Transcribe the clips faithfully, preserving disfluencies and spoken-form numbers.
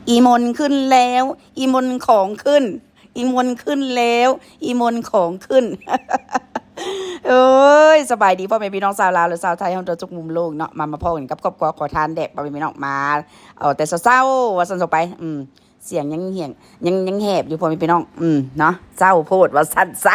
อีมนขึ้นแล้ว อีมนของขึ้น อีมนขึ้นแล้ว อีมนของขึ้น เอ้ย สบายดีพ่อแม่พี่น้องชาวลาวและชาวไทยเฮาทั่วทุกมุมโลกเนาะ มา มาพ้อกันกับครอบครัวขอทานแดก พ่อแม่พี่น้องมา เอาแต่เช้าๆ ว่าซั่นเถาะไป อืม เสียงยังเหี่ยง ยัง ยังแหบอยู่พ่อแม่พี่น้อง อืม เนาะ เช้าโพดว่าซั่นซะ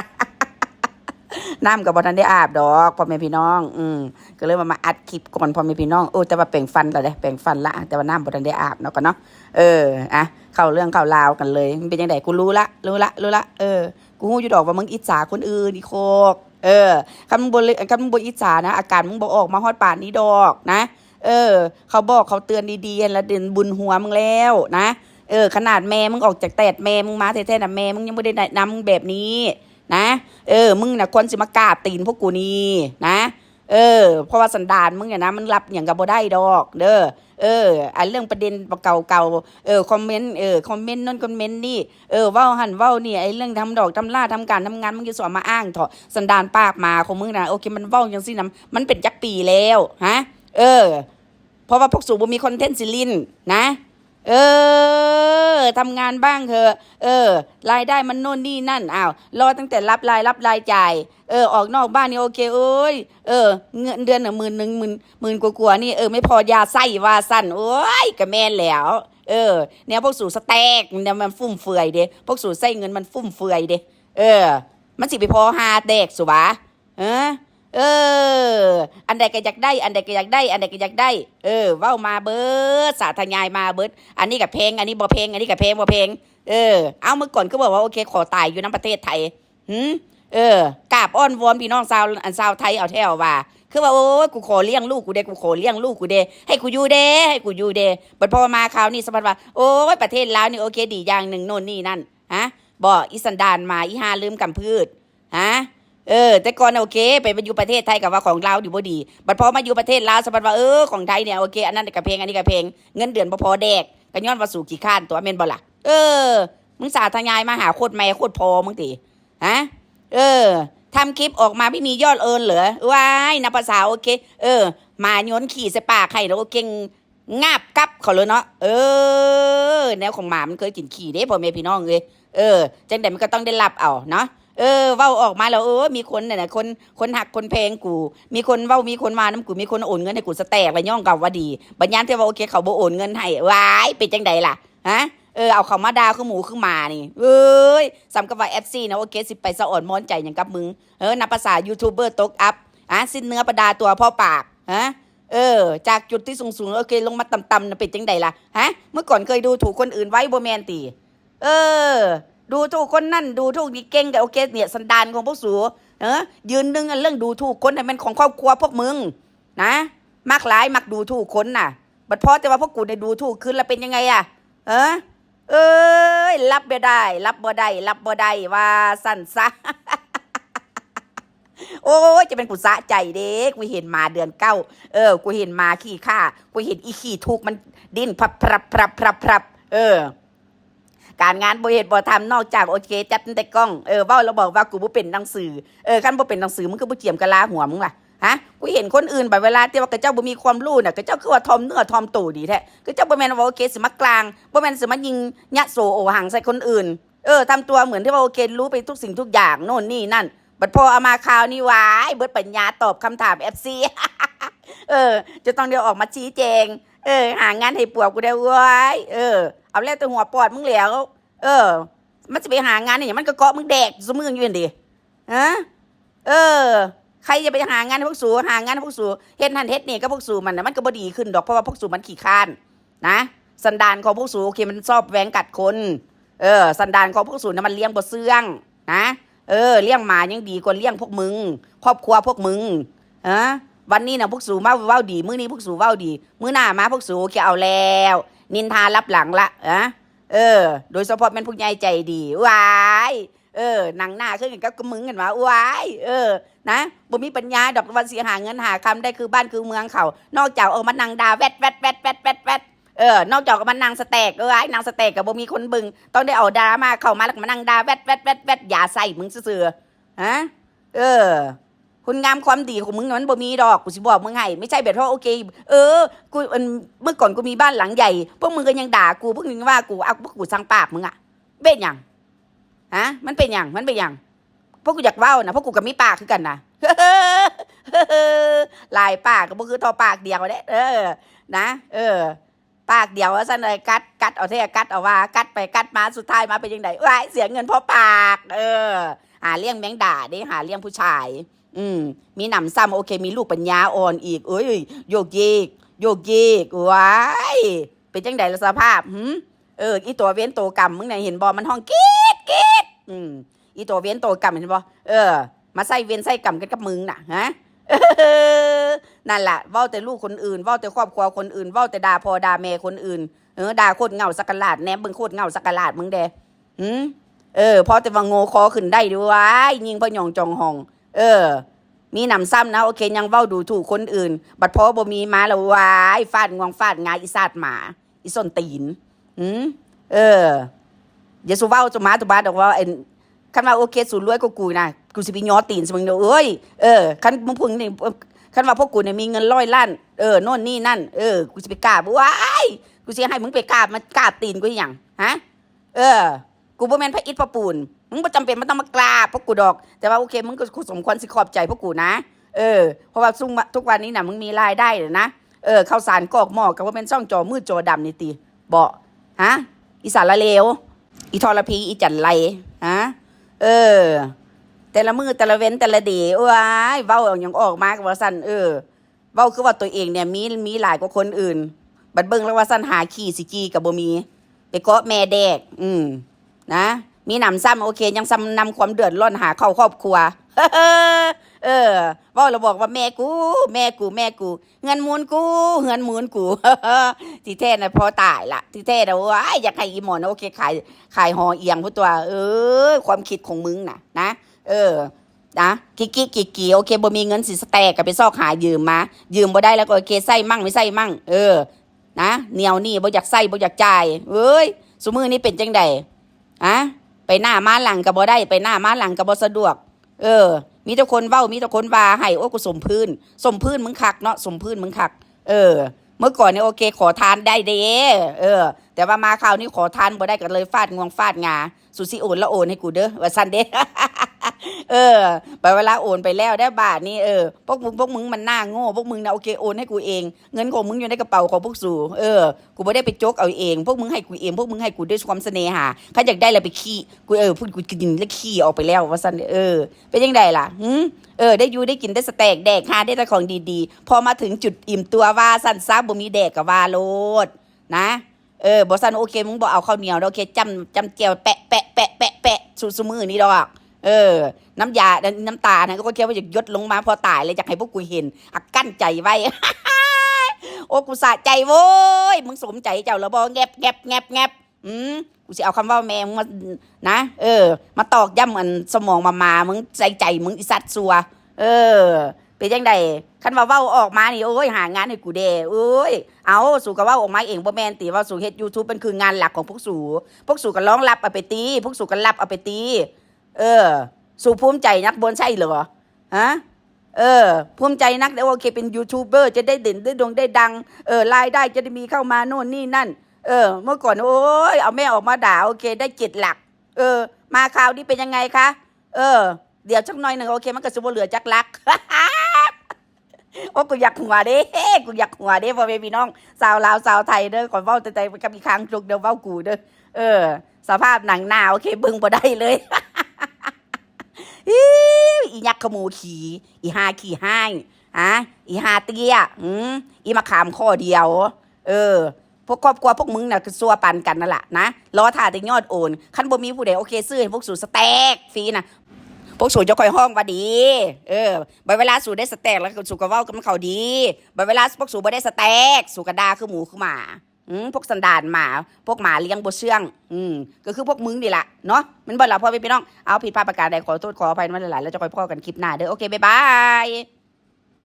น้ำก็บ่ทันได้อาบดอกพ่อแม่พี่น้อง อืม ก็เลยว่ามาอัดคลิปก่อนพ่อแม่พี่น้อง โอ้ แต่ว่าแปรงฟันแล้วเด้ แปรงฟันละ แต่ว่าน้ำบ่ทันได้อาบเนาะ ก็เนาะ เออ อ่ะ เข้าเรื่องเข้าราวกันเลย มันเป็นจั่งใด กูรู้ละ รู้ละ รู้ละ เออ กูรู้อยู่ดอกว่ามึงอิจฉาคนอื่น อีโคก เออ คันมึงบ่เลย คันมึงบ่อิจฉานะ อาการมึงบ่ออกมาฮอดปานนี้ดอกนะ เออ เขาบอกเขาเตือนดีๆ แล้วเด่นบุญหัวมึงแล้วนะ เออ ขนาดแม่มึงออกจากแตดแม่มึงมาแท้ๆ นะ แม่มึงยังบ่ได้แนะนำมึงแบบนี้นะ เออ มึงน่ะควรสิมากราบตีนพวกกูนี่นะ เออ เพราะว่าสันดานมึงเนี่ยนะ มันรับหยังก็บ่ได้ดอก เด้อ เออ อันเรื่องประเด็นเก่าๆ เออ คอมเมนต์ เออ คอมเมนต์นั่นคอมเมนต์นี่ เออ เว้าหั่นเว้านี่ ไอ้เรื่องทำดอกทำล่าทำการทำงาน มึงอย่าสวมมาอ้างเถาะ สันดานปากหมาของมึงนะ โอเค มันเว้าจั่งซี้นะ มันเป็นจักปีแล้ว ฮะ เออ เพราะว่าพวกสูบ่มีคอนเทนต์สิเล่นนะ เออ ทำงานบ้างเถอะ เออ รายได้มันโน่นนี่นั่น อ้าว รอตั้งแต่รับรายรับรายจ่าย เออ ออกนอกบ้านนี่โอเค เอ้ย เออ เงินเดือนน่ะ หมื่นหนึ่ง หมื่น หมื่นกว่าๆ นี่ เออ ไม่พอยาไส้ว่าซั่น โอ้ย ก็แม่นแล้ว เออ แนวพวกสูสแต็ก มัน มันฟุ่มเฟือยเด้ พวกสูใช้เงินมันฟุ่มเฟือยเด้ เออ มันสิไปพอหาแดกสูวะ เออ เออ อันใดก็อยากได้ อันใดก็อยากได้ อันใดก็อยากได้ เออ เว้ามาเบิด สาธยายมาเบิด อันนี้ก็แพง อันนี้บ่แพง อันนี้ก็แพง บ่แพง เออ เอา เมื่อก่อนคือบอกว่า โอเค ขอตายอยู่นำประเทศไทย หืม เออ กราบอ้อนวอนพี่น้องชาว อันชาวไทยเอาแท้ว่า คือว่า โอ้ย กูขอเลี้ยงลูกกูเด้ กูขอเลี้ยงลูกกูเด้ ให้กูอยู่เด้ ให้กูอยู่เด้ บัดพอมาคราวนี้สะพัดว่า โอ้ย ประเทศลาวนี่โอเคดีอย่างหนึ่ง โน่นนี่นั่น ฮะ บ่ อีสันดานหมา อีห่าลืมกำพืช ฮะ เออ แต่ก่อนน่ะโอเค ไป ไปอยู่ประเทศไทยก็ว่าของลาวดีบ่ดี บัดพอมาอยู่ประเทศลาวสะพัดว่า เออ ของไทยเนี่ยโอเค อันนั้นก็แพง อันนี้ก็แพง เงินเดือนบ่พอแดก ก็ย้อนว่าสูขี้คร้านตั๊ว แม่นบ่ล่ะ เออ มึงสาธยายมาหาโคตรแม่โคตรพ่อมึงติ ฮะ เออ ทำคลิปออกมาไม่มียอดเอิร์นเหรอ ว้าย นับภาษาโอเค เออ หมาโยนขี้ใส่ปากใครเนาะ โอเค งาบกับเขาเลยเนาะ เออ แนวของหมามันเคยกินขี้เด้ พ่อแม่พี่น้องเอ้ย เออ จั่งใดมันก็ต้องได้รับเอาเนาะ เออ เว้าออกมาแล้ว เออ มีคนเนี่ยนะ คน คนฮักคนแพงกู มีคนเว้า มีคนว่านำกู มีคนโอนเงินให้กูสแต็กแล้ว ย้อนเขาว่าดี บัดยามที่ว่าโอเค เขาบ่โอนเงินให้ ว้าย เป็นจั่งใดล่ะ ฮะ เออ เอาเขามาด่าคือหมูคือหมานี่ เอ้ย ส่ำกับว่า เอฟซี นะ โอเค สิไปสะออนมอนใจหยังกับมึง เออ นับภาษายูทูบเบอร์ตกอัพ อ่ะ สิ้นเนื้อประดาตัวพ่อปาก ฮะ เออ จากจุดที่สูงๆ โอเค ลงมาต่ำๆ นะ เป็นจั่งใดล่ะ ฮะ เมื่อก่อนเคยดูถูกคนอื่นไว้บ่แม่นติ เออ ดูถูกคนนั่น ดูถูกนี่เก่งก็โอเค เนี่ย สันดานของพวกสู เออ ยืนหนึ่งอันเรื่องดูถูกคนน่ะ มันของครอบครัวพวกมึง นะ มักหลาย มักดูถูกคนน่ะ บัดพอแต่ว่าพวกกูเนี่ยดูถูกคืนแล้วเป็นยังไงอะ เออ เอ้ย รับบ่ได้ รับบ่ได้ รับบ่ได้ ว่าซั่นซะ โอ้ย จะเป็นกูสะใจเด้ กูเห็นหมาเดือนเก้า เออ กูเห็นหมาขี้ข้า กูเห็นอีขี้ทุกข์มันดิ้นพรับพรับพรับพรับพรับ เออ การงานบ่เฮ็ดบ่ทำ นอกจากโอเค จัดแต่กล้อง เออ เว้าแล้วบอกว่ากูบ่เป็นหนังสือ เออ คันบ่เป็นหนังสือ มึงคือบ่เจียมกะลาหัวมึงล่ะ ฮะ กูเห็นคนอื่นแบบเวลาที่ว่าเขาเจ้าบ่มีความรู้น่ะ เขาเจ้าคือว่าถ่อมเนื้อถ่อมตัวดีแท้ เขาเจ้าบ่แม่นว่าโอเค สิมากลาง บ่แม่นสิมายิงยะโสโอหังใส่คนอื่น เออ ทำตัวเหมือนที่ว่าโอเค รู้ไปทุกสิ่งทุกอย่างโน่นนี่นั่น บัดพอเอามาคราวนี้ ว้าย เบิดปัญญาตอบคำถาม เอฟซี เออ จะต้องได้ออกมาชี้แจง เออ หางานให้ผัวกูได้ ว้าย เออ เอาแล้วแต่หัวปอดมึงแล้ว เออ มันสิไปหางานให้หยัง มันก็เกาะมึงแดกซุมื้ออยู่หั่นติ ฮะ เออ ใครจะไปหางานให้พวกสู หางานให้พวกสู เฮ็ดนั่นเฮ็ดนี่กับพวกสูมันน่ะ มันก็บ่ดีขึ้นดอก เพราะว่าพวกสูมันขี้คร้าน นะ สันดานของพวกสู โอเค มันชอบแว้งกัดคน เออ สันดานของพวกสูน่ะมันเลี้ยงบ่เชื่อง นะ เออ เลี้ยงหมายังดีกว่าเลี้ยงพวกมึง ครอบครัวพวกมึง ฮะ วันนี้น่ะพวกสูมาเว้าดี มื้อนี้พวกสูเว้าดี มื้อหน้ามาพวกสูโอเคเอาแล้ว นินทาลับหลังละ ฮะ เออ โดยเฉพาะแม่นผู้ใหญ่ใจดี ว้าย เออ หนังหน้าคือกันกับมึงหั่นวะ ว้าย เออ นะ บ่มีปัญญาดอกว่าสิหาเงินหาคำได้คือบ้านคือเมืองเขา นอกจากออกมานั่งด่าแวดแวดแวดแวดแวดแวด เออ นอกจากออกมานั่งสแต็ก เอ้ย นั่งสแต็กก็บ่มีคนเบิ่ง ต้องได้เอาดราม่าเข้ามาแล้วก็มานั่งด่าแวดแวดแวดแวด อย่าใส่มึงซื่อๆ ฮะ เออ คุณงามความดีของมึงมันบ่มีดอก กูสิบอกมึงให้ ไม่ใช่แบบว่าโอเค เออ กูอันเมื่อก่อนกูมีบ้านหลังใหญ่ พวกมึงก็ยังด่ากู พวกมึงว่ากู อ่ะ พวกกูช่างปากมึงอะ เป็นหยัง ฮะ มันเป็นหยัง มันเป็นหยัง พวกกูอยากเว้านะ พวกกูก็มีปากคือกันนะ หลายปากก็บ่คือเท่าปากเดียวเด้ เออ นะ เออ ปากเดียวว่าซั่นเลย กัด กัดเอาแท้ กัดเอาว่า กัดไปกัดมา สุดท้ายมาเป็นจั่งใด ว้าย เสียเงินเพราะปาก เออ หาเลี้ยงแมงดาเด้ หาเลี้ยงผู้ชาย อืม มีหนำซ้ำ โอเค มีลูกปัญญาอ่อนอีก เอ้ย โยกเยก โยกเยก ว้าย เป็นจั่งใดล่ะสภาพ หึ เออ อีตัวเวรตัวกรรมมึงเนี่ย เห็นบ่ มันฮ้องกรี๊ดกรี๊ด อืม อีตัวเวรตัวกรรม เห็นบ่ เออ มาใส่เวรใส่กรรมกันกับมึงน่ะ ฮะ นั่นล่ะ เว้าแต่ลูกคนอื่น เว้าแต่ครอบครัวคนอื่น เว้าแต่ด่าพ่อด่าแม่คนอื่น เออ ด่าโคตรเหง้าสักหลาด แนมเบิ่งโคตรเหง้าสักหลาดมึงแด่ หืม เออ พอแต่ว่าโง่คอขึ้นได้ด้วย ยิงพะยองจองหอง เออ มีหนำซ้ำนะ โอเค ยังเว้าดูถูกคนอื่น บัดพอบ่มีมาแล้ว ว้าย ฟาดงวงฟาดงา อีสาดหมา อีส้นตีน หืม เออ อย่าสูเว้าจะมาจะมาดอกว่า เอ็น คันว่าโอเค สูรวยกว่ากูนะ กูสิไปย้อตีนสิมึงเด้อ เอ้ย เออ คันมึงพูดนี่ คันว่าพวกกูเนี่ยมีเงินร้อยล้าน เออ โน่นนี่นั่น เออ กูสิไปกราบ ว้าย กูสิให้มึงไปกราบ มากราบตีนกูอีหยัง ฮะ เออ กูบ่แม่นพระอิฐพระปูน มึงบ่จำเป็นมันต้องมากราบพวกกูดอก แต่ว่าโอเค มึงก็สมควรสิขอบใจพวกกูนะ เออ เพราะว่าซุ่มทุกวันนี้น่ะ มึงมีรายได้เลยนะ เออ ข้าวสารกอกหม้อก็บ่แม่นซ่องจอมืดจอดำนี่ติ บ่ ฮะ อีสารเลว อีทรพี อีจันไร ฮะ เออ แต่ละมื้อแต่ละเว็นแต่ละเดย์ โอ้ย เว้าหยังออกมาก็ว่าซั่น เออ เว้าคือว่าตัวเองเนี่ยมี มีหลายกว่าคนอื่น บัดเบิ่งแล้วว่าซั่น หาขี้สิจีก็บ่มี ไปเกาะแม่แดก อืม นะ มีหนำซ้ำ โอเค ยังซ้ำนำความเดือดร้อนหาเข้าครอบครัว เออ เว้าแล้วบอกว่าแม่กู แม่กู แม่กู เฮือนหมุนกู เฮือนหมุนกู ที่แท้น่ะพอตายละ ที่แท้น่ะ โอ้ย อยากให้อีหมอนะ โอเค ขาย ขายหอเอียงพุ้นตัว เออ ความคิดของมึงน่ะ นะ เออ นะ กิกกิกกิกกิ โอเค บ่มีเงินสิสแต็กก็ไปซอกหายืมมา ยืมบ่ได้แล้วก็โอเค ใช้มั่งไม่ใช้มั่ง เออ นะ เหนียวหนี้ บ่อยากใช้ บ่อยากจ่าย เอ้ย ซุมื้อนี้เป็นจั่งใด ฮะ ไปหน้ามาหลังก็บ่ได้ ไปหน้ามาหลังก็บ่สะดวก เออ มีแต่คนเว้า มีแต่คนว่าให้ โอ้ กูสมพื้น สมพื้นมึงคักเนาะ สมพื้นมึงคัก เออ เมื่อก่อนเนี่ยโอเค ขอทานได้เด้ เออ แต่ว่ามาคราวนี้ขอทานบ่ได้ ก็เลยฟาดงวงฟาดงา สูสิโอนละโอนให้กูเด้อ ว่าซั่นเด้ เออ บัดเวลาโอนไปแล้วได้บาทนี้ เออ พวกมึง พวกมึงมันหน้าโง่ พวกมึงนะ โอเค โอนให้กูเอง เงินของมึงอยู่ในกระเป๋าของพวกสู เออ กูบ่ได้ไปจกเอาเอง พวกมึงให้กูเอง พวกมึงให้กูด้วยความเสน่หา คันอยากได้แล้วไปขี้ กู เออ พูดกูกินแล้วขี้ออกไปแล้ว ว่าซั่น เออ เป็นจั่งใดล่ะ หึ เออ ได้อยู่ได้กินได้สแต็กแดกฮาได้แต่ของดีๆ พอมาถึงจุดอิ่มตัวว่าซั่นซะ บ่มีแดกก็ว่าโลด นะ เออ บ่ซั่นโอเค มึงบ่เอาข้าวเหนียวดอก โอเค จ้ำ จ้ำแจ่วแปะ แปะ แปะ แปะ แปะ ซุ ซุมื้อนี้ดอก เออ น้ำยา น้ำตานะ ก็แค่ว่าอยากหยดลงมาพอตายเลย อยากให้พวกกูเห็น อ่ะ กั้นใจไว้ โอ้ กูสะใจโว้ย มึงสมใจเจ้าแล้วบ่ แงบ แงบ แงบ แงบ อืม กูสิเอาคำเว้าแม่มึงมา นะ เออ มาตอกย้ำอันสมองหมาๆ มึง ใส่ใจมึง อีสัตว์ซัว เออ เป็นจั่งใด คันว่าเว้าออกมานี่ โอ้ย หางานให้กูแด่ โอ้ย เอา สูก็เว้าออกมาเอง บ่แม่นติ ว่าสูเฮ็ดยูทูบมันคืองานหลักของพวกสู พวกสูก็รองรับเอาไปติ พวกสูก็รับเอาไปติ เออ สูภูมิใจนักบ่ใช่เหรอ ฮะ เออ ภูมิใจนัก โอเค เป็นยูทูบเบอร์ จะได้เด่น ได้โด่ง ได้ดัง เออ รายได้จะได้มีเข้ามาโน่นนี่นั่น เออ เมื่อก่อน โอ้ย เอาแม่ออกมาด่า โอเค ได้เจ็ดหลัก เออ มาคราวนี้เป็นยังไงคะ เออ เดี๋ยวสักหน่อยหนึ่ง โอเค มันก็สิบ่เหลือจักหลัก โอ้ กูอยากหัวเด้ กูอยากหัวเด้ พ่อแม่พี่น้อง ชาวลาว ชาวไทยเด้อ ขอเว้าแต่ แต่กับอีกครั้งจุกเด้อ เว้ากูเด้อ เออ สภาพหนังหนา โอเค เบิ่งบ่ได้เลย อี๋ อียักษ์ขโมยขี้ อีห่าขี้ฮ้าย ฮะ อีห่าเตี้ย อืม อีมะขามข้อเดียว เออ พวกครอบครัวพวกมึงน่ะคือซัวปานกันนั่นล่ะนะ รอท่าแต่ยอดโอน คันบ่มีผู้ใด โอเค ซื้อให้พวกสูสแต็กฟรีนะ พวกสูจะค่อยฮ้องว่าดี เออ บัดเวลาสูได้สแต็กแล้วสูก็เว้ากับเขาดี บัดเวลาพวกสูบ่ได้สแต็ก สูก็ด่าคือหมูคือหมา อืม พวกสันดานหมา พวกหมาเลี้ยงบ่เชื่อง อืม ก็คือพวกมึงนี่ล่ะเนาะ แม่นบ่ล่ะพ่อแม่พี่น้อง เอา ผิดพลาดประการใดขอโทษขออภัยมาหลายๆ แล้วจะค่อยพ้อกันคลิปหน้าเด้อ โอเค บ๊ายบาย